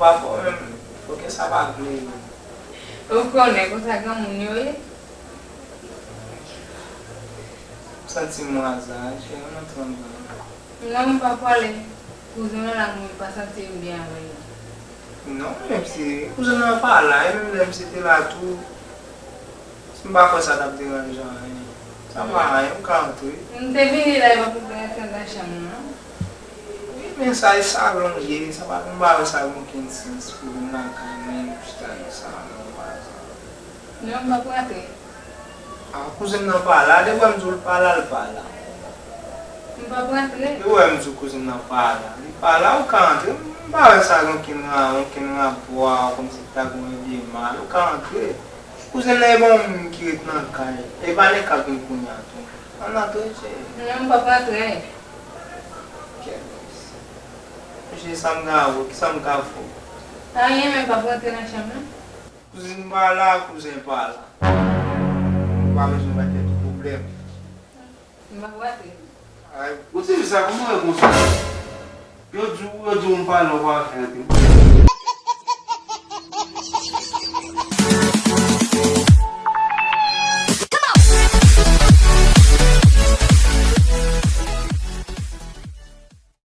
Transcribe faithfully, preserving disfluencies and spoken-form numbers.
Pa bon menm, fòk sa pa vle. Ou konnen konsa granmoun yo ye. M santi m raza, cheri, m antre anndan. Non, m pa prale. Kouzen mwen la, mwen pa santi m byen avè l. Non, menm si kouzen nan pa la, e menm lè misye te la tou, si m pa kwè sa t ap deranje anyen. Sa pa anyen, m ka antre. M te vini la, e pa pou te antre nan chanm nan. Wi, men sa e salon l ye, sa pa, m pa wè sa gen okenn sans pou vin lakay mwen, pou chita nan salon, pa sa. Non, m pa pou antre. A, kouzen m nan pa la, depi m di w l pa la, l pa la. M pa pou antre. Depi m di w kouzen m nan pa la, li pa la, ou ka antre. M pa wè sa gen okenn ra-, okenn rapò a, kòmsi ta gen yon vye mal, ou ka antre. Kouzen m nan e bon moun ki ret nan kay, e pa nèg k ap vin kounye a tou. Ann antre, cheri. Non, m pa pou antre. Kèt. Mesye, sa m ka wè, ki sa m ka fè? Anyen, men m pa pou antre nan chanm nan. Kouzin pa la, kouzen pa la. Ou pa bezwen bay tèt ou pwoblèm. M pa pou antre. Ay, ou ti fi sa, kòman w ye konsa? Yo di w, yo di w m pa la, w pa fè antre.